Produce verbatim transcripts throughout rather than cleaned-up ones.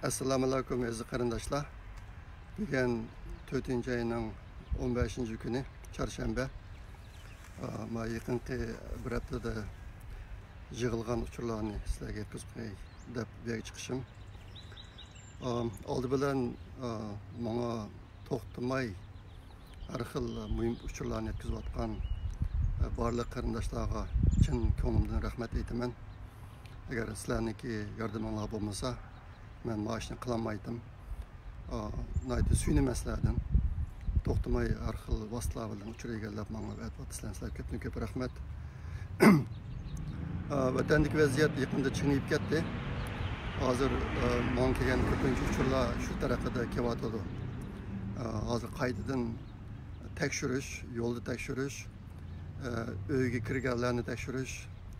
ئەسسالامۇئەلەيكۇم ئەزىز قېرىنداشلار. بۈگۈن تۆتىنچى ئاينىڭ ئون بەشىنچى كۈنى، چارشەنبە. ئا، ما يېقىنقى بىر ھەپتىدە يىغىلغان ئۇچۇرلارنى سىلەرگە يەتكۈزۈپ قوياي دەپ بۇ يەرگە چىقىشىم. ئا، ئالدى بىلەن، ئا، ماڭا توختىماي ھەر خىل مۇھىم ئۇچۇرلارنى يەتكۈزۈۋاتقان، ئە، بارلىق قېرىنداشلارغا چىن كۆڭلۈمدىن رەھمەت ئېيتىمەن. ئەگەر سىلەرنىڭكى ياردىمىڭلار بولمىسا، مەن مانا شۇنى قىلالمايتتىم. ئا، ناھايىتى سۆيۈنىمەن سىلەردىن. توختىماي ھەر خىل ۋاسىتىلەر بىلەن ئۇچۇر ئىگىلەپ ماڭا ئەۋەتىۋاتىسىلەر. سىلەرگە كۆپتىن كۆپ رەھمەت. ئا، ۋەتەندىكى ۋەزىيەت يېقىندا چىڭىيىپ كەتتى. ھازىر، ئا، ماڭا كەلگەن كۆپىنچە ئۇچۇرلار شۇ تەرىقىدە كېلىۋاتىدۇ. ئا، ھازىر قايتىدىن تەكشۈرۈش، يولدا تەكشۈرۈش، ئا، ئۆيگە كىرگەنلەرنى تەكشۈرۈش،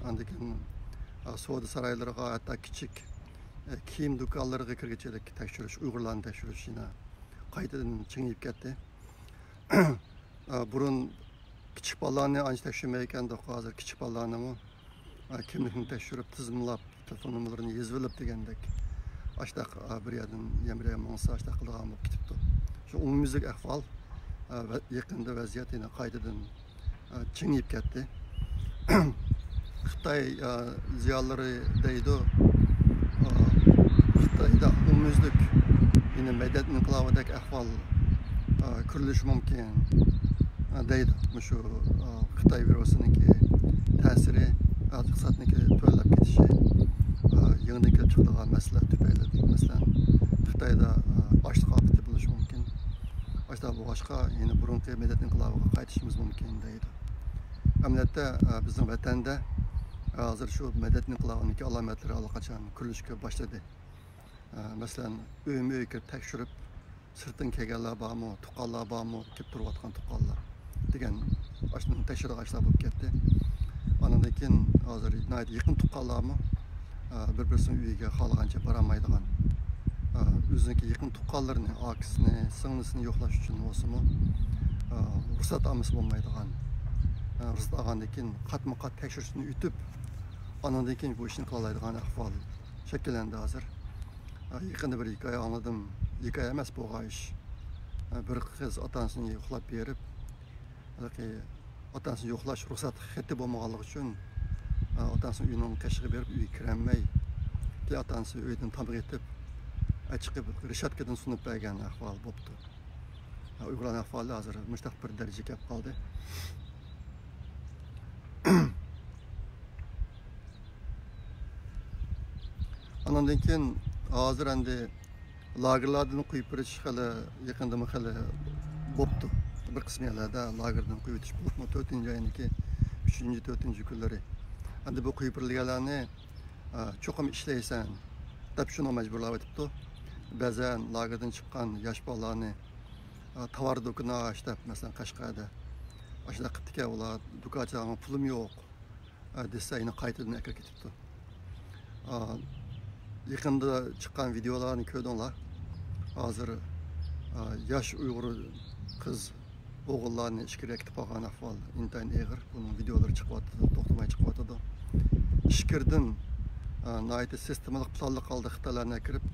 ئاندىن كېيىن، ئا، سودا سارايلىرىغا، ھەتتا كىچىك، ئا، كىيىم دۇكانلىرىغا كىرگۈچىلىك تەكشۈرۈش، ئۇيغۇرلارنى تەكشۈرۈش يەنە قايتىدىن چىڭىيىپ كەتتى. ئا، بۇرۇن كىچىك بالىلارنى ئانچە تەكشۈرمەيدىكەندۇق، ھازىر كىچىك بالىلارنىمۇ، ئا، كىملىكنى تەكشۈرۈپ، تىزىملاپ، تېلېفون نومۇرلىرىنى يېزىۋېلىپ دېگەندەك، ئاشتاق، ئا، بىر يەردىن يەنە بىر يەرگە ماڭسا، ئاشتاق قىلىدىغان بولۇپ كېتىپتۇ. شۇ ئومۇميۈزلۈك ئەھۋال، ئا، ۋە يېقىندا ۋەزىيەت يەنە قايتىدىن ئا، چىڭىيىپ كەتتى. خىتاي، ئا، زىيالىيلىرى دەيدۇ، ئا، خىتايدا ئومۇميۈزلۈك يەنە مەدەنىيەت ئىنقىلابىدەك ئەھۋال، ئا، كۆرۈلۈشى مۇمكىن، ئا، دەيدۇ. مۇشۇ، ئا، خىتاي ۋىرۇسىنىڭكى تەسىرى ئىقتىسادنىڭكى تۆۋەنلەپ كېتىشى، ئا، يېڭىدىن كېلىپ چىقىدىغان مەسىلە تۈپەيلى، مەسىلەن، خىتايدا، ئا، ئاچلىق ئاپىتى بولۇشى مۇمكىن. ئاشۇنداق بولغاچقا، يەنە بۇرۇنقى مەدەنىيەت ئىنقىلابىغا قايتىشىمىز مۇمكىن، دەيدۇ. ئەمەلىيەتتە، ئە، بىزنىڭ ۋەتەندە، ئە، ھازىر شۇ مەدەنىيەت ئىنقىلابىنىڭكى ئالامەتلىرى ئاللىقاچان كۆرۈلۈشكە باشلىدى. ئە، مەسىلەن، ئۆيمۇ ئۆيگە كىرىپ تەكشۈرۈپ، سىرتتىن كەلگەنلەر بارمۇ، تۇغقانلار بارمۇ، كېلىپ تۇرۇۋاتقان تۇغقانلار دېگەن، ئاشۇنى تەكشۈرىدىغان ئىشلار بولۇپ كەتتى. ئاندىن كېيىن ھازىر ناھايىتى يېقىن تۇغقانلارمۇ، ئە، بىر-بىرسىنىڭ ئۆيىگە خالىغانچە بارالمايدىغان، ئە، ئۆزىنىڭكى يېقىن تۇغقانلىرىنى، ئاكىسىنى، سىڭلىسىنى يوقلاش ئۈچۈن بولسىمۇ، ئە، رۇخسەت ئالمىسا بولمايدىغان، ئە، رۇخسەت ئالغاندىن كېيىن قاتمۇ قات تەكشۈرۈشتىن ئۆتۈپ، ئانىڭدىن كېيىن بۇ ئىشنى قىلالايدىغان ئەھۋال شەكىللەندى ھازىر. ئە، يېقىندا بىر ھېكايە ئاڭلىدىم. ھېكايە ئەمەس، بولغان ئىش. ئە، بىر قىز ئاتا-ئانىسىنى يوقلاپ بېرىپ، ھېلىقى ئاتا-ئانىسىنى يوقلاش رۇخسەت خېتى بولمىغانلىقى ئۈچۈن، ئاتا-ئانىسىنىڭ ئۆيىنىڭ قېشىغا بېرىپ، ئۆيگە كىرەلمەي، كېيىن ئاتا-ئانىسى ئۆيدىن تامغا ئېتىپ، چىقىپ رېشاتكىدىن سۇنۇپ بەرگەن ئەھۋال بوپتۇ. ئۇيغۇرلارنىڭ ئەھۋالى ھازىر مۇشۇنداق بىر دەرىجىگە كېلىپ قالدى. ئانىڭدىن كېيىن ھازىر ئەمدى لاگېرلاردىن قويۇپ بېرىش خېلى يېقىندىمۇ خېلى بوپتۇ. بىر قىسىم يەرلەردە لاگېردىن قويۇۋېتىش بولۇپمۇ تۆتىنچى ئاينىڭكى ئۈچىنچى، تۆتىنچى كۈنلىرى. ئەمدى بۇ قويۇپ بېرىلگەنلەرنى، ئە، چوقۇم ئىشلەيسەن دەپ شۇنىڭغا مەجبۇرلاۋېتىپتۇ. بەزەن لاگېردىن چىققان ياش بالىلارنى، ئە، تاۋار دۇكىنى ئاچ دەپ، مەسىلەن، قەشقەردە ئاشۇنداق قىپتىكەن، ئۇلار دۇكان ئاچىدىغان پۇلۇم يوق، ئە، دېسە، يەنە قايتىدىن ئەكىرىپ كېتىپتۇ. ئا، يېقىندا چىققان ۋىدىيولارنى كۆردۈڭلار. ھازىر، ئا، ياش ئۇيغۇر قىز ئوغۇللارنى ئىچكىرىگە ئەكېتىپ قالغان ئەھۋال ئىنتايىن ئېغىر. بۇنىڭ ۋىدىيولىرى چىقىۋاتىدۇ، توختىماي چىقىۋاتىدۇ. ئىچكىرىدىن، ئا، ناھايىتى سىستېمىلىق، پىلانلىق ھالدا خىتايلارنى ئەكىرىپ،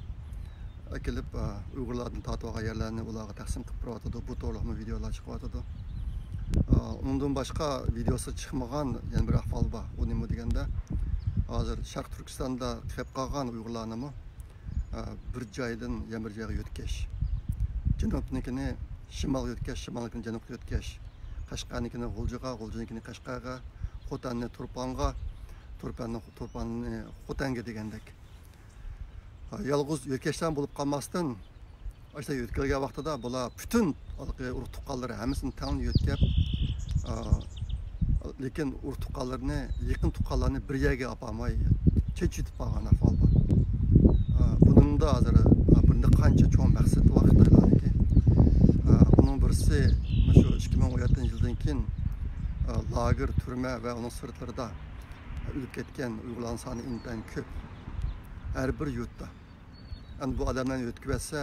ئەكېلىپ، ئا، ئۇيغۇرلاردىن تارتىۋالغان يەرلەرنى ئۇلارغا تەقسىم قىلىپ بېرىۋاتىدۇ. بۇ توغرىلىقمۇ ۋىدىيولار چىقىۋاتىدۇ. ئا، ئۇنىڭدىن باشقا ۋىدىيوسى چىقمىغان يەنە بىر ئەھۋال بار. ئۇ نېمە دېگەندە، ھازىر شەرقىي تۈركىستاندا قېلىپ قالغان ئۇيغۇرلارنىمۇ، ئا، بىر جايدىن يەنە بىر جايغا يۆتكەش. جەنۇبنىڭكىنى شىمالغا يۆتكەش، شىمالنىڭكىنى جەنۇبقا يۆتكەش. قەشقەرنىڭكىنى غۇلجىغا، غۇلجىنىڭكىنى قەشقەرگە، خوتەننى تۇرپانغا، تۇرپاننى، تۇرپاننى خوتەنگە دېگەندەك. يالغۇز يۆتكەشلەرمۇ بولۇپ قالماستىن، ئاشۇنداق يۆتكەلگەن ۋاقتىدا بۇلار پۈتۈن ھېلىقى ئۇرۇق تۇغقانلىرى ھەممىسىنى تەڭلا يۆتكەپ، ئا، لېكىن ئۇرۇق تۇغقانلىرىنى، يېقىن تۇغقانلارنى بىر يەرگە ئاپارماي چېچىۋېتىپ قالغان ئەھۋال بار. ئا، بۇنىڭدا ھازىر، ئا، بۇنىڭدا قانچە چوڭ مەقسىتى بار خىتايلارنىڭكى. ئا، ئۇنىڭ بىرسى مۇشۇ ئىككى مىڭ ئون يەتتىنچى يىلدىن كېيىن، ئا، لاگېر، تۈرمە ۋە ئۇنىڭ سىرتلىرىدا ئۆلۈپ كەتكەن ئۇيغۇرلارنىڭ سانى ئىنتايىن كۆپ. ھەر بىر يۇرتتا. ئەمدى بۇ ئادەملەرنى يۆتكىۋەتسە،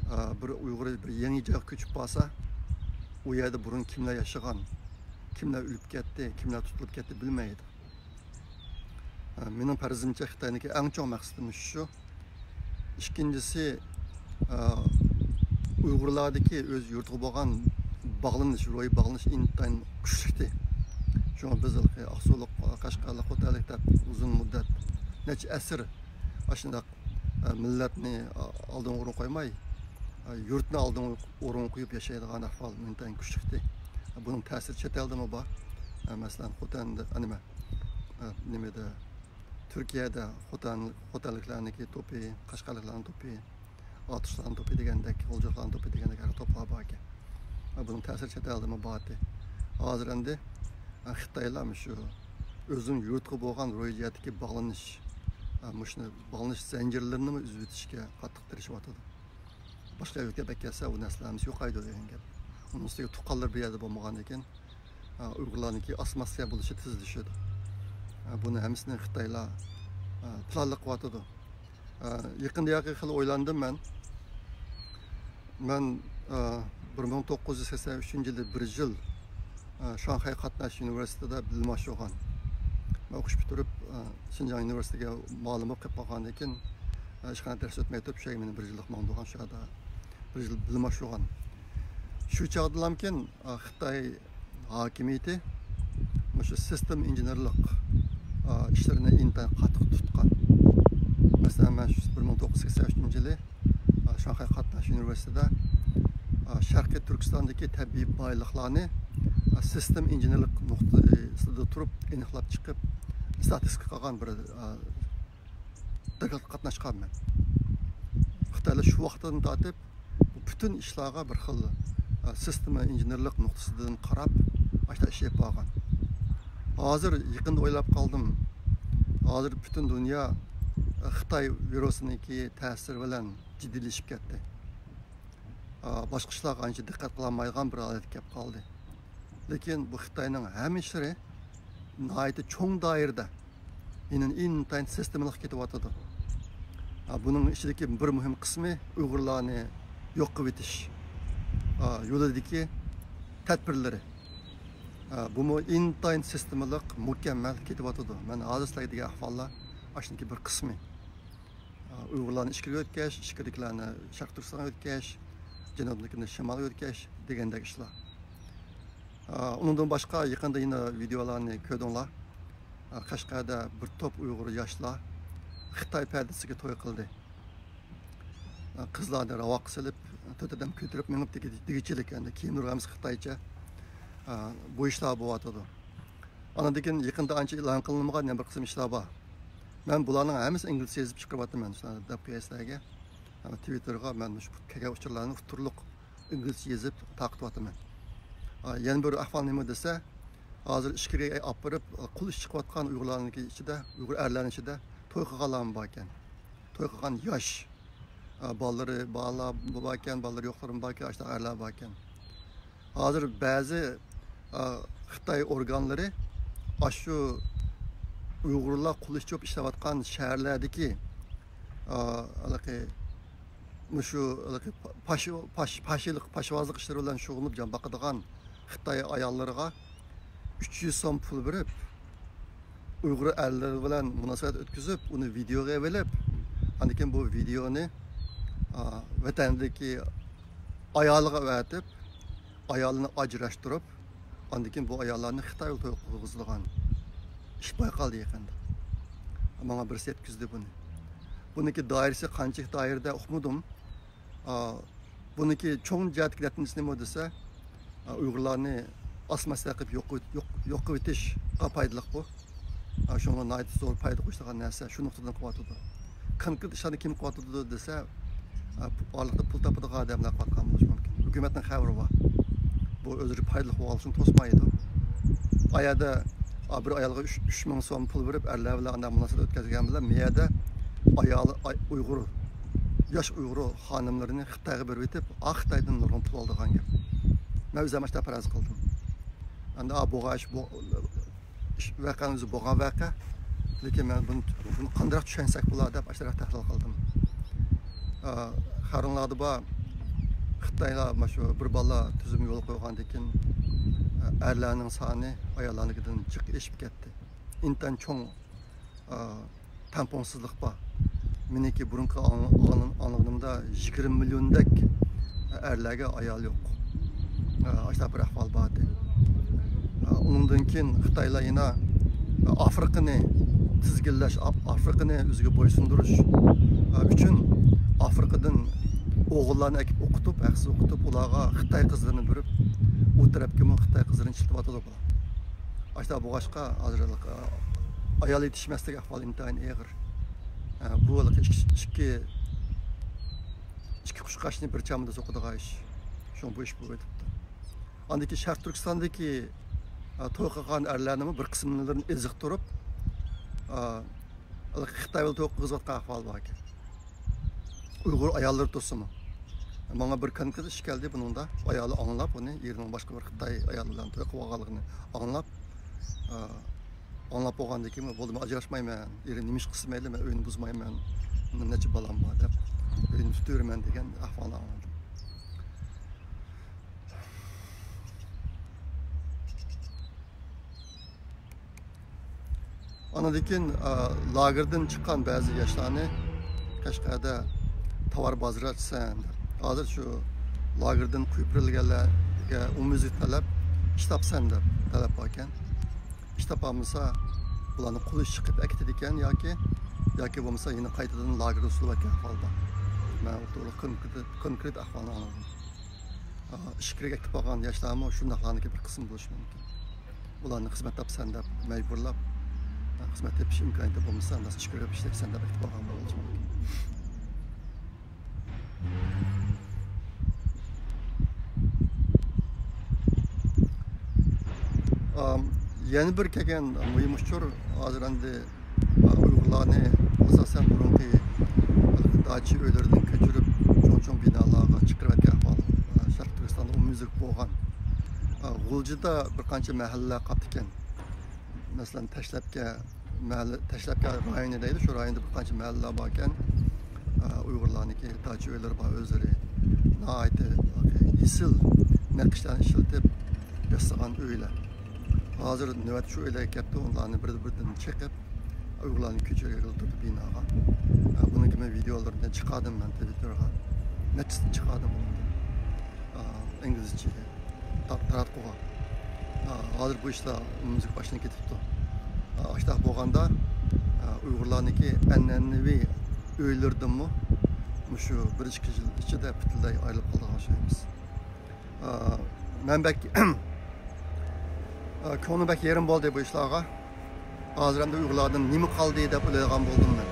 ئا، بىر ئۇيغۇر بىر يېڭى جايغا كۆچۈپ بارسا، ئۇ يەردە بۇرۇن كىملەر ياشىغان، كىملەر ئۆلۈپ كەتتى، كىملەر تۇتۇلۇپ كەتتى بىلمەيدۇ. ئا، مېنىڭ پەرىزىمچە خىتاينىڭكى ئەڭ چوڭ مەقسىتى مۇشۇ شۇ. ئىككىنچىسى، ئۇيغۇرلاردىكى ئۆز يۇرتىغا بولغان باغلىنىش، روھىي باغلىنىش ئىنتايىن كۈچلۈكتى. شۇڭا بىز ئاقسۇلۇق، قەشقەرلىق، خوتەنلىك دەپ ئۇزۇن مۇددەت، نەچچە ئەسىر ئاشۇنداق مىللەتنى ئالدىنقى ئورۇنغا قويماي، يۇرتنى ئالدىنقى ئورۇنغا قويۇپ ياشايدىغان ئەھۋال ئىنتايىن كۈچلۈكتى. بۇنىڭ تەسىرى چەت ئەلدىمۇ بار. مەسىلەن، خوتەندە، نېمە، نېمىدە، تۈركىيەدە خوتەن، خوتەنلىكلەرنىڭكى توپى، قەشقەرلىكلەرنىڭ توپى، ئاتۇشلارنىڭ توپى دېگەندەك، غۇلجاقلارنىڭ توپى دېگەندەك ھەر توپلار باركەن. بۇنىڭ تەسىرى چەت ئەلدىمۇ بارتى. ھازىر ئەمدى خىتايلار شۇ ئۆزىنىڭ يۇرتقا بولغان روھىي جەھەتتىكى باغلىنىش، مۇشۇنى باغلىنىش زەنجىرلىرىنىمۇ ئۈزۈۋېتىشكە قاتتىق تىرىشىۋاتىدۇ. باشقا ئۆلكىگە بەك كەتسە، ئۇ نەرسىلەر ھەممىسى يوقايدۇ دېگەن گەپ. ئۇنىڭ ئۈستىگە تۇغقانلىرى بۇ يەردە بولمىغاندىن كېيىن، ئۇيغۇرلارنىڭكى ئاسسىمىلياتسىيە بولۇشى تېزلىشىدۇ. بۇنى ھەممىسىنى خىتايلار پىلانلىق قىلىۋاتىدۇ. يېقىندىياقى خېلى ئويلاندىم مەن. مەن بىر مىڭ توققۇز يۈز سەكسەن ئۈچىنچى يىلى بىر يىل شاڭخەي قاتناش ئۇنىۋېرسىتېتىدا بىلىم ئاشۇرغان. مەن ئوقۇش پۈتتۈرۈپ، شىنجاڭ ئۇنىۋېرسىتېتىگە مۇئەللىم بولۇپ قېلىپ قالغاندىن كېيىن، ئىشخانا دەرس ئۆتمەي تۇرۇپ، شۇ يەرگە مېنى بىر يىللىق ماڭدۇرغان، شۇ يەردە بىر يىل بىلىم ئاشۇرغان. شۇ چاغدىلامكىن، خىتاي ھاكىمىيىتى مۇشۇ سىستېم ئىنژېنېرلىق ئىشلىرىنى ئىنتايىن قاتتىق تۇتقان. مەسىلەن، مەن شۇ بىر مىڭ توققۇز يۈز سەكسەن ئۈچىنچى يىلى شاڭخەي قاتناش ئۇنىۋېرسىتېتىدا شەرقىي تۈركىستاندىكى تەبىئىي بايلىقلارنى سىستېم ئىنژېنېرلىق نۇقتىسىدا تۇرۇپ ئېنىقلاپ چىقىپ، ستاتىستىكا قىلغان بىر دوكلاتقا قاتناشقانمەن. خىتايلار شۇ ۋاقىتتىن تارتىپ پۈتۈن ئىشلارغا بىر خىل، ئە، سىستېما ئىنژېنېرلىق نۇقتىسىدىن قاراپ، ئاشۇنداق ئىش ئېلىپ بارغان. ھازىر يېقىندا ئويلاپ قالدىم. ھازىر پۈتۈن دۇنيا، ئە، خىتاي ۋىرۇسىنىڭكى تەسىرى بىلەن جىددىيلىشىپ كەتتى. ئە، باشقا ئىشلارغا ئانچە دىققەت قىلالمايدىغان بىر ھالەتكە كەپ قالدى. لېكىن بۇ خىتاينىڭ ھەممە ئىشلىرى ناھايىتى چوڭ دائىرىدە، يەنى ئىنتايىن سىستېمىلىق كېتىۋاتىدۇ. ھە، بۇنىڭ ئىچىدىكى بىر مۇھىم قىسمى ئۇيغۇرلارنى يوق قىلىۋېتىش، ھە، يولىدىكى تەدبىرلىرى. ھە، بۇمۇ ئىنتايىن سىستېمىلىق، مۇكەممەل كېتىۋاتىدۇ. مەن ھازىر سىلەرگە دېگەن ئەھۋاللار ئاشۇنىڭكى بىر قىسمى. ئۇيغۇرلارنى ئىچكىرىگە ئۆتكەش، ئىچكىرىدىكىلەرنى شەرقىي تۈركىستانغا ئۆتكەش، جەنۇبتىكىلەرنى شىمالغا ئۆتكەش دېگەندەك ئىشلار. ئۇنىڭدىن باشقا يېقىندا يەنە ۋىدېئولارنى كۆردۈڭلار. قەشقەردە بىر توپ ئۇيغۇر ياشلار خىتاي پەدىسىگە توي قىلدى. قىزلارنى راۋاققا سېلىپ، تۆت ئادەم كۆتۈرۈپ مېڭىپ دېگى-، دېگۈچىلىك، ئەمدى كىيىملىرى ھەممىسى خىتايچە. بۇ ئىشلار بولۇۋاتىدۇ. ئاندىن كېيىن يېقىندا ئانچە ئېلان قىلىنمىغان يەنە بىر قىسىم ئىشلار بار. مەن بۇلارنىڭ ھەممىسىنى ئىنگلىزچە يېزىپ چىقىرىۋاتىمەن، شۇنداق دەپ قوياي سىلەرگە. ئەمما تىۋىتتېرغا مەن مۇشۇ كەلگەن ئۇچۇرلارنى ئۇتتۇرلۇق ئىنگلىزچە يېزىپ تارقىتىۋاتىمەن. ئا، يەنە بىر ئەھۋال نېمە دېسە، ھازىر ئىچكىرىگە ئاپىرىپ، قۇل ئىش چىقىۋاتقان ئۇيغۇرلارنىڭكى ئىچىدە، ئۇيغۇر ئەرلەرنىڭ ئىچىدە توي قىلغانلارمۇ باركەن. توي قىلغان ياش، ئا، بالىلىرى، بالىلار باركەن، بالىلىرى يوقلىرىمۇ باركەن، ئاشۇنداق ئەرلەر باركەن. ھازىر بەزى، ئا، خىتاي ئورگانلىرى ئاشۇ ئۇيغۇرلار قۇل ئىشچى بولۇپ ئىشلەۋاتقان شەھەرلەردىكى، ئا، ھېلىقى مۇشۇ ھېلىقى پاش-، پاش-، پاشىلىق، پاشۋازلىق ئىشلىرى بىلەن شۇغۇللىنىپ جان باقىدىغان خىتاي ئاياللىرىغا ئۈچ يۈز سوم پۇل بېرىپ، ئۇيغۇر ئەرلىرى بىلەن مۇناسىۋەت ئۆتكۈزۈپ، ئۇنى ۋىدېئوغا ئېلىپ، ئاندىن كېيىن بۇ ۋىدېئونى، ئا، ۋەتەندىكى ئايالىغا ئەۋەتىپ، ئايالىنى ئاجراشتۇرۇپ، ئاندىن كېيىن بۇ ئاياللارنى خىتايغا توي قىلغۇزىدىغان ئىش بايقالدى يېقىندا. ماڭا بىرسى يەتكۈزدى بۇنى. بۇنىڭكى دائىرىسى قانچىلىك دائىرىدە ئۇقمىدىم. ئا، بۇنىڭكى چوڭ جەھەتتىكى نەتىجىسى نېمە دېسە، ئا، ئۇيغۇرلارنى ئاسماستا قىلىپ يوق، يوق، يوق قىلىۋېتىشقا پايدىلىق بۇ. ئا، شۇڭا ناھايىتى زور پايدا قوشىدىغان نەرسە شۇ نۇقتىدىن قىلىۋاتىدۇ. كونكرېت ئىشلارنى كىم قىلىۋاتىدۇ دېسە، ئا، ئارىلىقتا پۇل تاپىدىغان ئادەملەر قىلىۋاتقان بولۇشى مۇمكىن. ھۆكۈمەتنىڭ خەۋىرى بار. بۇ ئۆزلىرى پايدىلىق بولغانلىقى ئۈچۈن توسمايدۇ. ئا يەردە، ئا، بىر ئايالغا ئۈچ، ئۈچ مىڭ سوم پۇل بېرىپ، ئەرلەر بىلەن ئانداق مۇناسىۋەت ئۆتكۈزگەن بىلەن، مۇ يەردە ئايالى، ئاي-، ئۇيغۇر، ياش ئۇيغۇر خانىملىرىنى خىتايغا بېرىۋېتىپ، ئا، خىتايدىن نۇرغۇن پۇل ئالىدىغان گەپ. مەن ئۆزۈم ئاشۇنداق پەرەز قىلدىم. ئەمدى، ئا، بولغان ئىش، بۇ، ئىش، ۋەقەنىڭ ئۆزى بولغان ۋەقە. لېكىن مەن بۇنى، بۇنى قانداق چۈشەنسەك بولا دەپ ئاشۇنداق تەھلىل قىلدىم. ئا، خەۋىرىڭلاردا بار، خىتايلار مانا شۇ بىر بالا تۈزۈم يولغا قويغاندىن كېيىن، ئا، ئەرلەرنىڭ سانى ئاياللارنىڭكىدىن جىق ئېشىپ كەتتى. ئىنتايىن چوڭ، ئا، تەڭپۇڭسىزلىق بار. مېنىڭكى بۇرۇنقى ئاڭ-، ئاڭ-، ئاڭلىغىنىمدا يىگىرمە مىليوندەك ئەرلەرگە ئايال يوق. ئاشۇنداق بىر ئەھۋال بار ئىدى. ئۇنىڭدىن كېيىن خىتايلار يەنە ئافرىقىنى تىزگىنلەش، ئاف-، ئافرىقىنى ئۆزىگە بويسۇندۇرۇش ئۈچۈن ئافرىقىدىن ئوغۇللارنى ئەكىپ ئوقۇتۇپ، ھەقسىز ئوقۇتۇپ، ئۇلارغا خىتاي قىزلىرىنى بېرىپ، ئۇ تەرەپكىمۇ خىتاي قىزلىرىنى ئىشلىتىۋاتىدۇ بۇلار. ئاشۇنداق بولغاچقا، ھازىر ئايال يېتىشمەسلىك ئەھۋالى ئىنتايىن ئېغىر. بۇ ھېلىقى ئىككى، ئىككى، ئىككى قۇشقاچنى بىر چامىدا سوقىدىغان ئىش. شۇڭا بۇ ئىش بولۇۋېتىپتۇ. ئاندىن كېيىن شەرقىي تۈركىستاندىكى، ئە، توي قىلغان ئەرلەرنىمۇ بىر قىسىملىرىنى ئېزىقتۇرۇپ، ئە، خىتاي بىلەن توي قىلغۇزۇۋاتقان ئەھۋال بار ئىكەن. ئۇيغۇر ئاياللىرى تۇرسىمۇ. ماڭا بىر كونكرېت ئىش كەلدى بۇنىڭدا. ئايالى ئاڭلاپ ئۇنى، ئېرىنىڭ باشقا بىر خىتاي ئايالى بىلەن توي قىلىۋالغانلىقىنى ئاڭلاپ، ئە، ئاڭلاپ بولغاندىن كېيىن، بولدى، مەن ئاجراشمايمەن، ئېرىم نېمە ئىش قىلسا مەيلى، مەن ئۆينى بۇزمايمەن، مېنىڭ نەچچە بالام بار دەپ، ئۆينى تۇتۇۋېرىمەن دېگەن ئەھۋالنى ئاڭلىدىم. ئاندىن كېيىن، ئا، لاگېردىن چىققان بەزى ياشلارنى قەشقەردە تاۋار بازىرى ئاچىسەن دەپ. ھازىر شۇ لاگېردىن قويۇپ بېرىلگەنلەرگە ئومۇميۈزلۈك تەلەپ، ئىش تاپسەن دەپ تەلەپ باركەن. ئىش تاپالمىسا، بۇلارنى قۇل ئىش چىقىپ ئەكېتىدىكەن ياكى، ياكى بولمىسا يەنە قايتىدىن لاگېرغا سولىۋەتكەن ئەھۋال بار. مەن ئۇ توغرىلىق كونكرېت، كونكرېت ئەھۋالنى ئاڭلىدىم. ئىچكىرىگە ئەكېتىپ بارغان ياشلارمۇ شۇنداقلارنىڭكى بىر قىسمى بولۇشى مۇمكىن. ئۇلارنى خىزمەت تاپىسەن دەپ مەجبۇرلاپ، خىزمەت تېپىش ئىمكانىيىتى بولمىسا، ئانداق ئىچكىرىگە ئىشلەيسەن دەپ ئەكېتىپ بارغان بولۇشى مۇمكىن. ئام، يەنە بىر كەلگەن مۇھىم ئۇچۇر، ھازىر ئەمدى ئۇيغۇرلارنى ئاساسەن بۇرۇنقى داچا ئۆيلىرىدىن كۆچۈرۈپ، چوڭ-چوڭ بىنالارغا چىقىرىۋەتكەن ئەھۋال شەرقىي تۈركىستاندا ئومۇميۈزلۈك بولغان. غۇلجىدا بىر قانچە مەھەللىلەر قاپتىكەن. مەسىلەن، تەشلەپكە مەھەللە، تەشلەپكە رايونى دەيدۇ، شۇ رايوندا بىر قانچە مەھەللىلەر باركەن. ئۇيغۇرلارنىڭكى داچا ئۆيلىرى بار، ئۆزلىرى ناھايىتى ئېسىل نەقىشلەرنى ئىشلىتىپ ياسىغان ئۆيلەر. ھازىر نۆۋەت شۇ ئۆيلەرگە كەپتۇ، ئۇلارنى بىر-بىردىن چېقىپ، ئۇيغۇرلارنى كۆچۈرگىلى تۇردى بىناغا. ھە، بۇنىڭكى مەن ۋىدېئولىرىنى چىقاردىم مەن تىۋىتتېرغا. نەچچىسىنى چىقاردىم بۇنىڭدىن. ئا، ئىنگلىزچە تا-، تاراتقۇغا. ئا، ھازىر بۇ ئىشلار ئومۇميۈزلۈك باشلىنىپ كېتىپتۇ. ئا، ئاشۇنداق بولغاندا، ئا، ئۇيغۇرلارنىڭكى ئەنئەنىۋى ئۆيلىرىدىنمۇ مۇشۇ بىر ئىككى يىل ئىچىدە پۈتۈنلەي ئايرىلىپ قالىدىغان ئوخشايمىز. ئا، مەن بەك، ئا، كۆڭلۈم بەك يېرىم بولدى بۇ ئىشلارغا. ھازىر ئەمدى ئۇيغۇرلاردىن نېمە قالدى دەپ ئويلايدىغان بولدۇم مەن.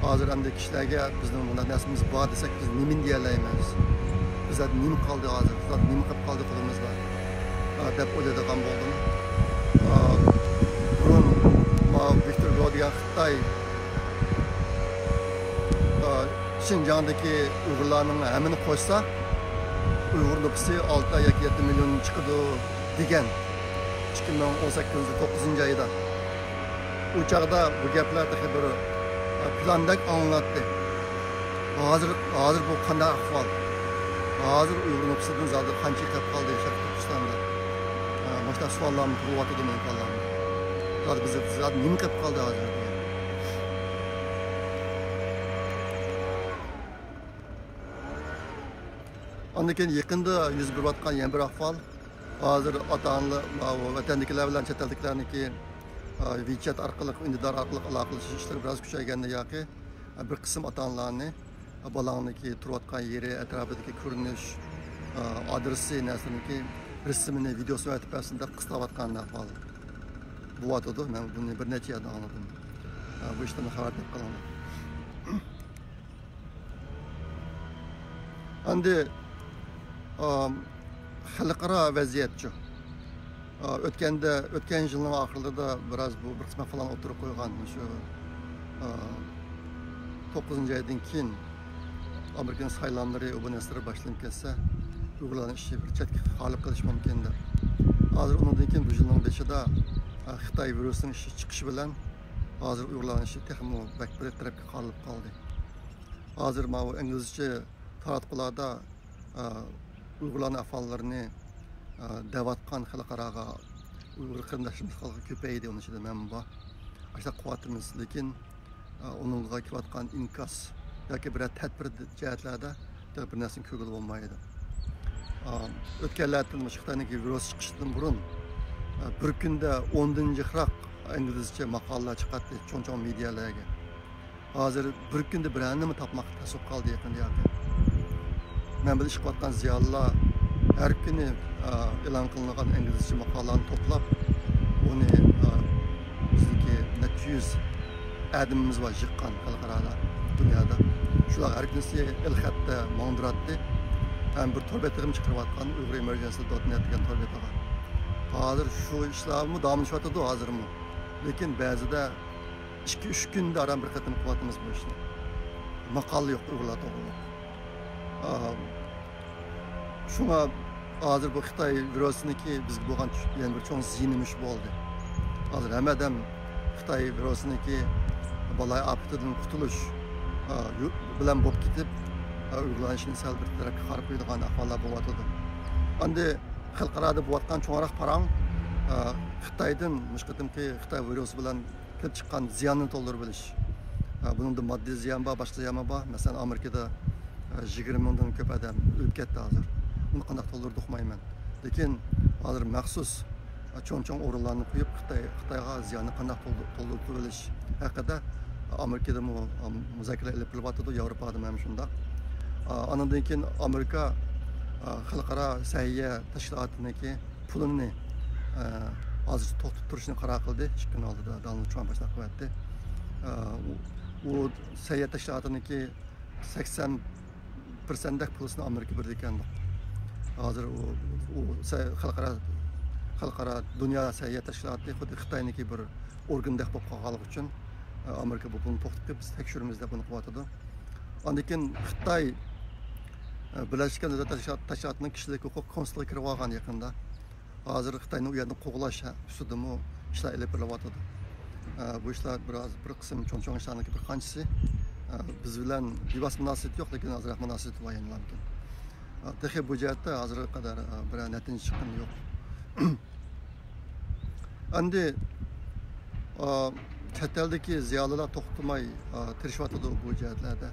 ھازىر ئەمدى كىشىلەرگە بىزنىڭ مۇنداق نەرسىمىز بار دېسەك، بىز نېمىنى دېيەلەيمىز؟ بىزلەردە نېمە قالدى ھازىر؟ بىزلەردە نېمە قېلىپ قالدى قولىمىزدا؟ ئا، دەپ ئويلايدىغان بولدۇم. ئا، بۇرۇن ماۋۇ ۋىكتور گو دېگەن خىتاي، ئا، شىنجاڭدىكى ئۇيغۇرلارنىڭ ھەممىنى قوشسا، ئۇيغۇر نوپۇسى ئالتە ياكى يەتتە مىليون چىقىدۇ دېگەن. ئىككى مىڭ ئون سەككىزىنچى يىل توققۇزىنچى ئايدا. ئۇ چاغدا بۇ گەپلەر تېخى بىر، ئە، پىلاندەك ئاڭلىناتتى. ھازىر، ھازىر بۇ قانداق ئەھۋال؟ ھازىر ئۇيغۇر نوپۇسىدىن زادى قانچە قېلىپ قالدى شەرقىي تۈركىستاندا؟ ئە، مۇشۇنداق سوئاللارمۇ تۇرۇۋاتىدۇ مېنىڭ كاللامدا. زادى بىز، زادى نېمە قېلىپ قالدى ھازىر دېگەن. ئاندىن كېيىن يېقىندا يۈز بېرىۋاتقان يەنە بىر ئەھۋال. ھازىر ئاتا-ئانىلار، ماۋۇ ۋەتەندىكىلەر بىلەن چەت ئەلدىكىلەرنىڭكى، ئا، ۋىچەت ئارقىلىق، ئۈندىدار ئارقىلىق ئالاقىلىشىش ئىشلىرى بىراز كۈچەيگەندە ياقى، ئا، بىر قىسىم ئاتا-ئانىلارنى، ئا، بالاڭنىڭكى تۇرۇۋاتقان يېرى، ئەتراپىدىكى كۆرۈنۈش، ئا، ئادرېسى، نەرسىنىڭكى رەسىمىنى، ۋىدېئوسىنى ئەۋەتىپ بەرسۇن دەپ قىستاۋاتقان ئەھۋال بولۇۋاتىدۇ. مەن بۇنى بىر نەچچە يەردىن ئاڭلىدىم. ئا، بۇ ئىشتىن خەۋەر تېپىپ قېلىڭلار. ئەمدى، ئام، خەلقئارا ۋەزىيەتچۇ؟ ئا، ئۆتكەندە، ئۆتكەن يىلنىڭ ئاخىرلىرىدا بىراز بۇ بىر قىسمەت فىلان ئوتتۇرىغا قويغان، مۇشۇ، ئا، توققۇزىنچى ئايدىن كېيىن ئامېرىكىنىڭ سايلاملىرى، ئۇ بۇ نەرسىلەر باشلىنىپ كەتسە، ئۇيغۇرلارنىڭ ئىشى بىر چەتكە قالىپ قېلىشى مۇمكىن دەپ. ھازىر ئۇنىڭدىن كېيىن بۇ يىلنىڭ بېشىدا، ئا، خىتاي ۋىرۇسىنىڭ ئىشى چىقىشى بىلەن ھازىر ئۇيغۇرلارنىڭ ئىشى تېخىمۇ بەك بىر تەرەپكە قارىلىپ قالدى. ھازىر ماۋۇ ئىنگلىزچە تاراتقۇلاردا، ئا، ئۇيغۇرلارنىڭ ئەھۋاللىرىنى، ئا، دەۋاتقان خەلقئاراغا ئۇيغۇر قېرىنداشلىرىمىز خەلقى كۆپەيدى، ئۇنىڭ ئىچىدە مەنمۇ بار. ئاشۇنداق قىلىۋاتىمىز، لېكىن، ئۇنىڭغا كېلىۋاتقان ئىنكاس ياكى بىرەر تەدبىر جەھەتلەردە بىر نەرسىنى كۆرگىلى بولمايدۇ. ئا، ئۆتكەنلەردىن مۇشۇ خىتاينىڭكى ۋىرۇس چىقىشتىن بۇرۇن، ئا، بىر كۈندە ئوندىن جىقراق ئىنگلىزچە ماقالىلەر چىقاتتى چوڭ-چوڭ مېدىيالارغا. ھازىر بىر كۈندە بىرەرنىمۇ تاپماق تەس بولۇپ قالدى يېقىندا ياقى. مەن بىلەن ئىش قىلىۋاتقان زىيالىيلار ھەر كۈنى، ئا، ئېلان قىلىنغان ئىنگلىزچە ماقالىلەرنى توپلاپ، ئۇنى، ئا، بىزدىكى نەچچە يۈز ئادىمىمىز بار يىغقان خەلقئارادا، دۇنيادا. شۇلار ھەر كۈنسى ئېلخەتتە ماڭدۇراتتى. ھەم بىر تور بېتىگىمۇ چىقىرىۋاتقان، ئۇيغۇر ئېمېرجېنسى دوت نېت دېگەن تور بېتىغا. ھازىر شۇ ئىشلارمۇ داۋاملىشىۋاتىدۇ ھازىرمۇ. لېكىن بەزىدە ئىككى، ئۈچ كۈندە ئاران بىر قېتىم قىلىۋاتىمىز بۇ ئىشنى. ماقالە يوق ئۇيغۇرلار توغرۇلۇق. ئا، شۇڭا ھازىر بۇ خىتاي ۋىرۇسىنىڭكى بىزگە بولغان يەنە بىر چوڭ زىيىنى مۇشۇ بولدى. ھازىر ھەممە ئادەم خىتاي ۋىرۇسىنىڭكى بالايىئاپىتىدىن قۇتۇلۇش، ئا، يو-، بىلەن بولۇپ كېتىپ، ئا، ئۇيغۇرلارنىڭ ئىشىنى سەل بىر تەرەپكە قاراپ قويىدىغان ئەھۋاللار بولۇۋاتىدۇ. ئەمدى خەلقئارادا بولۇۋاتقان چوڭراق پاراڭ، ئا، خىتايدىن مۇشۇ قېتىمقى خىتاي ۋىرۇسى بىلەن كېلىپ چىققان زىياننى تولدۇرۇپ بېرىش. ئا، بۇنىڭدا ماددىي زىيان بار، باشقا زىيانمۇ بار. مەسىلەن، ئامېرىكىدا، ئا، يىگىرمە مىڭدىن كۆپ ئادەم ئۆلۈپ كەتتى ھازىر. ئۇنى قانداق تولدۇردى ئۇقمايمەن. لېكىن ھازىر مەخسۇس، ئا، چوڭ-چوڭ ئورۇنلارنى قويۇپ، خىتاي، خىتايغا زىياننى قانداق تولدۇ-، تولدۇرۇپ بېرىش ھەققىدە ئامېرىكىدىمۇ، ئا، مۇزاكىرە ئېلىپ بېرىلىۋاتىدۇ، ياۋروپادىمۇ ھەم شۇنداق. ئا، ئاندىن كېيىن ئامېرىكا، ئا، خەلقئارا سەھىيە تەشكىلاتىنىڭكى پۇلىنى، ئە، ھازىرچە توختىتىپ تۇرۇشنى قارار قىلدى. ئىككى كۈن ئالدىدا دونالد ترامپ ئاشۇنداق قىلىۋەتتى. ئە، ئۇ، ئۇ سەھىيە تەشكىلاتىنىڭكى سەكسەن پىرسەنتتەك پۇلىسىنى ئامېرىكا بېرىدىكەن. ھازىر ئۇ، ئۇ سە-، خەلقئارا، خەلقئارا دۇنيا سەھىيە تەشكىلاتى خۇددى خىتاينىڭكى بىر ئورگىنىدەك بولۇپ قالغانلىقى ئۈچۈن، ئە، ئامېرىكا بۇ پۇلنى توختىتىپ، بىز تەكشۈرىمىز دەپ ئۇنى قىلىۋاتىدۇ. ئاندىن كېيىن خىتاي، ئە، بىرلەشكەن دۆلەتلەر تەشكىلاتىنىڭ كىشىلىك ھوقۇق كونسۇلىغا كىرىپ ئالغان يېقىندا. ھازىر خىتاينى ئۇ يەردىن قوغلاش ئۈستىدىمۇ ئىشلار ئېلىپ بېرىلىۋاتىدۇ. ئە، بۇ ئىشلار بىراز، بىر قىسىم چوڭ-چوڭ ئىشلارنىڭكى بىر قانچىسى. ئە، بىز بىلەن بىۋاسىتە مۇناسىۋىتى يوق، لېكىن ئازراق مۇناسىۋىتى بار يەنىلا لېكىن. ئە، تېخى بۇ جەھەتتە ھازىرغا قەدەر، ئە، بىرەر نەتىجە چىققىنى يوق. ئەمدى، ئا، چەت ئەلدىكى زىيالىيلار توختىماي، ئا، تىرىشىۋاتىدۇ بۇ جەھەتلەردە.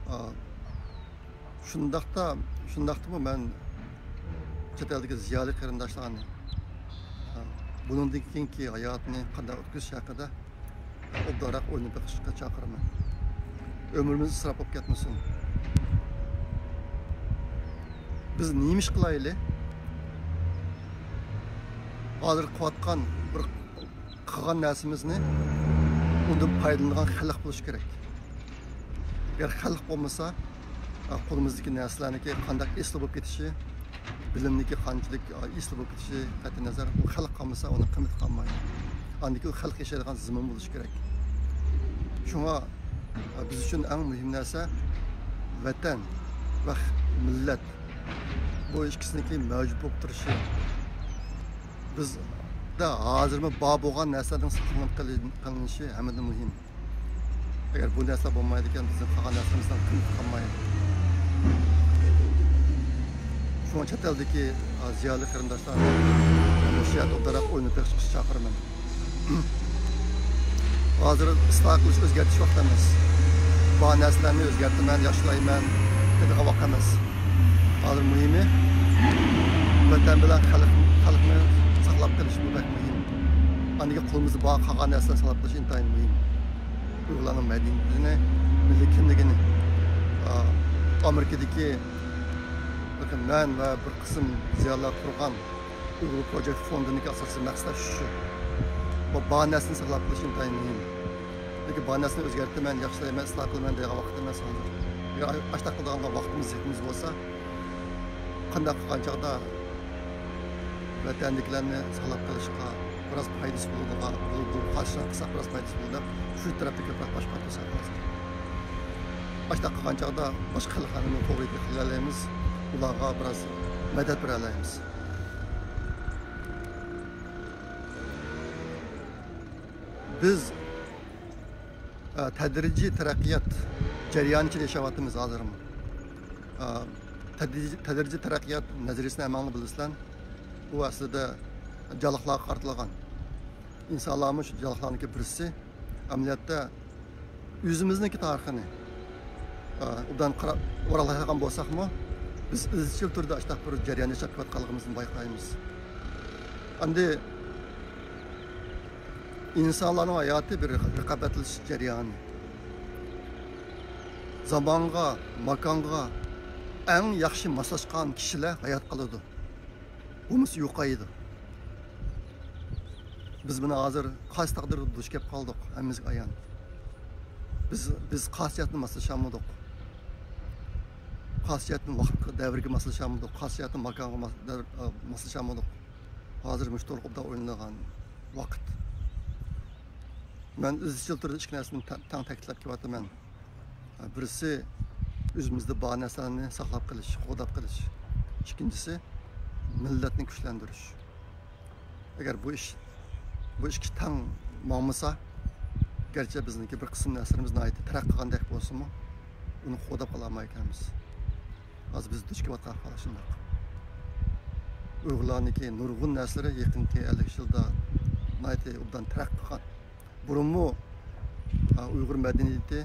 ئا، شۇنداقتا، شۇنداقتىمۇ مەن چەت ئەلدىكى زىيالىي قېرىنداشلارنى، ئا، بۇنىڭدىن كېيىنكى ھاياتىنى قانداق ئۆتكۈزۈش ھەققىدە ئوبدانراق ئويلىنىپ بېقىشقا چاقىرىمەن. ئۆمرىمىز ئىسراپ بولۇپ كەتمىسۇن. بىز نېمە ئىش قىلايلى؟ ھازىر قىلىۋاتقان بىر قىلغان نەرسىمىزنى ئۇندىن پايدىلىنىدىغان خەلق بولۇشى كېرەك. ئەگەر خەلق بولمىسا، قولىمىزدىكى نەرسىلەرنىڭكى قانداق ئېسىل بولۇپ كېتىشى، بىلىمنىڭكى قانچىلىك ئېسىل بولۇپ كېتىشى قەتئىينەزەر، ئۇ خەلق قالمىسا، ئۇنىڭ قىممىتى قالمايدۇ. ئاندىن كېيىن ئۇ خەلق ياشايدىغان زېمىن بولۇشى كېرەك. شۇڭا بىز ئۈچۈن ئەڭ مۇھىم نەرسە ۋەتەن ۋە مىللەت. بۇ ئىككىسىنىڭكى مەۋجۇت بولۇپ تۇرۇشى. بىزدە ھازىرمۇ بار بولغان نەرسىلەرنىڭ ساقلىنىپ قېلىن-، قېلىنىشى ھەممىدىن مۇھىم. ئەگەر بۇ نەرسىلەر بولمايدىكەن، بىزنىڭ قالغان نەرسىلىرىمىزنىڭ قىممىتى قالمايدۇ. شۇڭا چەت ئەلدىكى، ئا، زىيالىي قېرىنداشلار مۇشۇ يەردە ئوبدانراق ئويلىنىپ بېقىشقا چاقىرىمەن. ھازىر ئىسلاھ قىلىش، ئۆزگەرتىش ۋاقتى ئەمەس. بار نەرسىلەرنى ئۆزگەرتىمەن، ياخشىلايمەن دەيدىغان ۋاقىت ئەمەس. ھازىر مۇھىمى ۋەتەن بىلەن خەلق، خەلقنى ساقلاپ قېلىش، بۇ بەك مۇھىم. ئاندىن كېيىن قولىمىزدا بار قالغان نەرسىلەرنى ساقلاپ قېلىش ئىنتايىن مۇھىم. ئۇيغۇرلارنىڭ مەدەنىيىتىنى، مىللىي كىملىكىنى، ئا، ئامېرىكىدىكى مەن ۋە بىر قىسىم زىيالىيلار قۇرغان ئۇيغۇر پروجېكت فوندىنىڭكى ئاساسىي مەقسىتى شۇ. بۇ بار نەرسىنى ساقلاپ قېلىش ئىنتايىن مۇھىم. لېكىن بار نەرسىنى ئۆزگەرتىمەن، ياخشىلايمەن، ئىسلاھ قىلىمەن دەيدىغان ۋاقىت ئەمەس ھازىر. ئەگەر ئاشۇنداق قىلىدىغان ۋاقتىمىز، زېھنىمىز بولسا، قانداق قىلغان چاغدا ۋەتەندىكىلەرنى ساقلاپ قېلىشقا بىراز پايدىسى بولىدىغان، بولىدۇ، قارشىلىق قىلساق بىراز پايدىسى بولىدۇ دەپ، شۇ تەرەپتە كۆپرەك باش قاتۇرساق ھازىر. ئاشۇنداق قىلغان چاغدا باشقا خەلقلەرنىمۇ توغرا يېتەكلىيەلەيمىز، ئۇلارغا بىراز مەدەت بېرەلەيمىز. بىز، ئە، تەدرىجىي تەرەققىيات جەريانى ئىچىدە ياشاۋاتىمىز ھازىرمۇ. ئە، تەدرىجىي، تەدرىجىي تەرەققىيات نەزەرىيىسىنى ھەممىڭلار بىلىسىلەر. ئۇ ئەسلىدە جانلىقلارغا قارىتىلغان. ئىنسانلارمۇ شۇ جانلىقلارنىڭكى بىرسى. ئەمەلىيەتتە ئۆزىمىزنىڭكى تارىخىنى، ئا، ئوبدان قاراپ ۋاراقلايدىغان بولساقمۇ، بىز ئىزچىل تۈردە ئاشۇنداق بىر جەرياندا ياشاپ كېلىۋاتقانلىقىمىزنى بايقايمىز. ئەمدى ئىنسانلارنىڭ ھاياتى بىر رىقابەتلىشىش جەريانى. زامانغا، ماكانغا ئەڭ ياخشى ماسلاشقان كىشىلەر ھايات قالىدۇ. بولمىسا يوقايدۇ. بىز مانا ھازىر قايسى تەقدىرگە دۇچ كەپ قالدۇق، ھەممىمىزگە ئايان. بىز، بىز قايسى جەھەتتىن ماسلىشالمىدۇق. قايسى جەھەتتىن ۋاقىتقا، دەۋرگە ماسلىشالمىدۇق. قايسى جەھەتتىن ماكانغا ماس-، دەۋر-، ئا، ماسلىشالمىدۇق. ھازىر مۇشۇ توغرىلىق ئوبدان ئويلىنىدىغان ۋاقىت. مەن ئىزچىل تۈردە ئىككى نەرسىنى تە-، تەڭ تەكىتلەپ كېلىۋاتىمەن. بىرسى، ئۆزىمىزدە بار نەرسىلەرنى ساقلاپ قېلىش، قوغداپ قېلىش. ئىككىنچىسى، مىللەتنى كۈچلەندۈرۈش. ئەگەر بۇ ئىش، بۇ ئىككى تەڭ ماڭمىسا، گەرچە بىزنىڭكى بىر قىسىم نەرسىلىرىمىز ناھايىتى تەرەققىي قىلغاندەك بولسىمۇ، ئۇنى قوغداپ قالالمايدىكەنمىز. ھازىر بىز دۇچ كېلىۋاتقان ئەھۋال شۇنداق. ئۇيغۇرلارنىڭكى نۇرغۇن نەرسىلىرى يېقىنقى ئەللىك يىلدا ناھايىتى ئوبدان تەرەققىي قىلغان. بۇرۇنمۇ، ئا، ئۇيغۇر مەدەنىيىتى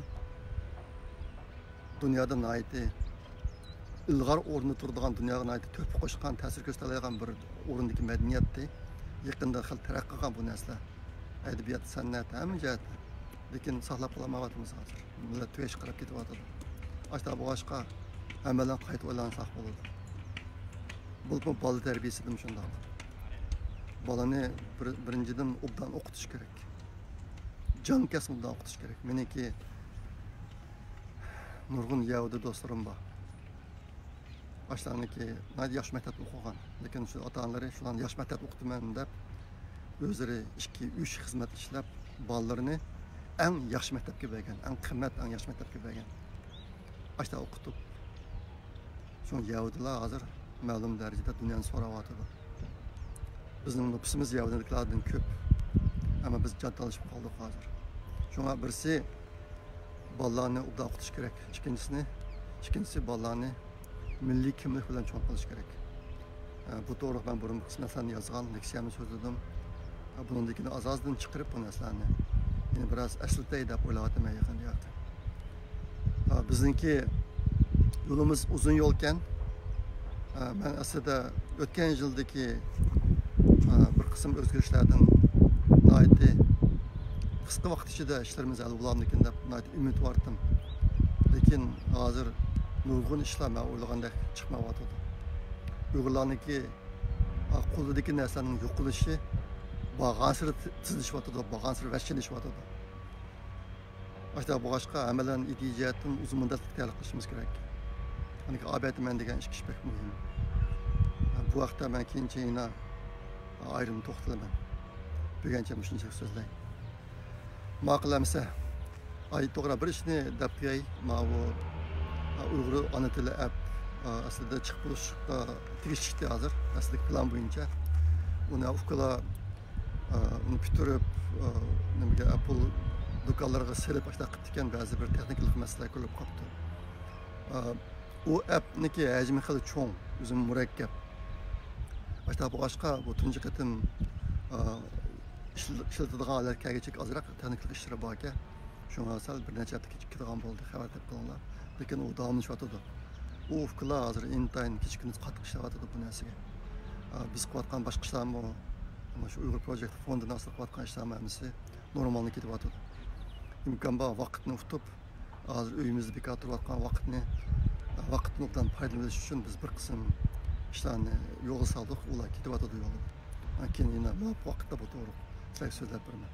دۇنيادا ناھايىتى ئىلغار ئورۇندا تۇرىدىغان، دۇنياغا ناھايىتى تۆھپە قوشقان، تەسىر كۆرسىتەلەيدىغان بىر ئورۇندىكى مەدەنىيەتتى. يېقىندا خېلى تەرەققىي قىلغان بۇ نەرسىلەر. ئەدەبىيات، سەنئەت، ھەممە جەھەتتە. لېكىن ساقلاپ قالالمايۋاتىمىز ھازىر. مىللەت تۈگەشكە قاراپ كېتىۋاتىدۇ. ئاشۇنداق بولغاچقا، ھەممەيلەن قايتا ئويلانساق بولىدۇ. بولۇپمۇ بالا تەربىيەسىدىمۇ شۇنداق. بالىنى بىر-، بىرىنچىدىن، ئوبدان ئوقۇتۇش كېرەك. جان كەسمىدە ئوقۇتۇش كېرەك. مېنىڭكى نۇرغۇن يەھۇدىي دوستلىرىم بار. ئاشۇلارنىڭكى ناھايىتى ياخشى مەكتەپتە ئوقۇغان. لېكىن شۇ ئاتا-ئانىلىرى شۇلارنى ياخشى مەكتەپتە ئوقۇتىمەن دەپ، ئۆزلىرى ئىككى، ئۈچ خىزمەت ئىشلەپ، بالىلىرىنى ئەڭ ياخشى مەكتەپكە بەرگەن، ئەڭ قىممەت، ئەڭ ياخشى مەكتەپكە بەرگەن. ئاشۇنداق ئوقۇتۇپ، شۇڭا يەھۇدىيلار ھازىر مەلۇم دەرىجىدە دۇنيانى سوراۋاتىدۇ. بىزنىڭ نوپۇسىمىز يەھۇدىيلىكلاردىن كۆپ. ئەمما بىز جان تالىشىپ قالدۇق ھازىر. شۇڭا بىرسى بالىلارنى ئوبدان ئوقۇتۇش كېرەك. ئىككىنچىسىنى، ئىككىنچىسى بالىلارنى مىللىي كىملىك بىلەن چوڭ قىلىش كېرەك. ئە، بۇ توغرىلىق مەن بۇرۇن قىسمەن سەن يازغان لېكسىيەمنى سۆزلىدىم. ئە، بۇنىڭدىن كېيىن ئاز-ئازدىن چىقىرىپ بۇ نەرسىلەرنى يەنە بىراز ئەسلىتەي دەپ ئويلاۋاتىمەن يېقىندا. ئە، بىزنىڭكى يولىمىز ئۇزۇن يولكەن. ئە، مەن ئەسلىدە ئۆتكەن يىلدىكى، ئە، بىر قىسىم ئۆزگىرىشلەردىن ناھايىتى قىسقا ۋاقىت ئىچىدە ئىشلىرىمىز ھەل بولامدىكىن دەپ ناھايىتى ئۈمىدۋار ئىدىم. لېكىن ھازىر نۇرغۇن ئىشلار مەن ئويلىغاندەك چىقمايۋاتىدۇ. ئۇيغۇرلارنىڭكى، ئا، قولىدىكى نەرسىلەرنىڭ يوقىلىشى بارغانسېرى تېزلىشىۋاتىدۇ، بارغانسېرى ۋەھشىيلىشىۋاتىدۇ. ئاشۇنداق بولغاچقا، ھەممەيلەن ئىدىيە جەھەتتىن ئۇزۇن مۇددەتلىك تەييارلىق قىلىشىمىز كېرەك. ئاندىن كېيىن ئابەتىمەن دېگەن ئىككى ئىش بەك مۇھىم. بۇ ھەقتە مەن كېيىنچە يەنە ئايرىم توختىلىمەن. بۈگۈنچە مۇشۇنچىلىك سۆزلەي. ماقۇل ئەمىسە. ئاي، توغرا، بىر ئىشنى دەپ قوياي. ماۋۇ، ئا، ئۇيغۇر ئانا تىلى ئەپ، ئا، ئەسلىدە چىقىپ بولۇشقا تېگىشلىكتى ھازىر. ئەسلىدىكى پىلان بويىچە. ئۇنى ئۇكىلار، ئا، ئۇنى پۈتتۈرۈپ، ئا، نېمىگە، ئەپل دۇكانلىرىغا سېلىپ ئاشۇنداق قىپتىكەن. بەزى بىر تېخنىكىلىق مەسىلىلەر كۆرۈلۈپ قاپتۇ. ئا، ئۇ ئەپنىڭكى ھەجمى خېلى چوڭ، ئۆزىمۇ مۇرەككەپ. ئاشۇنداق بولغاچقا، بۇ تۇنجى قېتىم، ئا، ئىشل-، ئىشلىتىدىغان ھالەتكە كەلگۈچىلىك ئازراق تېخنىكىلىق ئىشلىرى باركەن. شۇڭا سەل بىر نەچچە ھەپتە كېچىكىدىغان بولدى، خەۋەر تېپىپ قېلىڭلار. لېكىن ئۇ داۋاملىشىۋاتىدۇ. ئۇ ئۇكىلار ھازىر ئىنتايىن كېچە-كۈندۈز قاتتىق ئىشلەۋاتىدۇ بۇ نەرسىگە. ئا، بىز قىلىۋاتقان باشقا ئىشلارمۇ، مانا شۇ ئۇيغۇر پروجېكت فوندىنىڭ ئاستىدا قىلىۋاتقان ئىشلارمۇ ھەممىسى نورمالنى كېتىۋاتىدۇ. ئىمكان بار ۋاقىتنى ئۇتۇپ، ھازىر ئۆيىمىزدە بىكار تۇرۇۋاتقان ۋاقىتنى، ۋاقىتتىن ئوبدان پايدىلىنىش ئۈچۈن بىز بىر قىسىم ئىشلارنى يولغا سالدۇق، ئۇلار كېتىۋاتىدۇ يولغا. كېيىن يەنە مۇۋاپىق ۋاقىتتا بۇ توغرىلىق سىلەرگە سۆزلەپ بېرىمەن.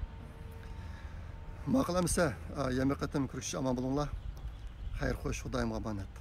ماقۇل ئەمىسە، يەنە بىر قېتىم كۆرۈشۈشكە ئامان بولۇڭلار. خەير خوش، خۇدايىمغا ئامانەت.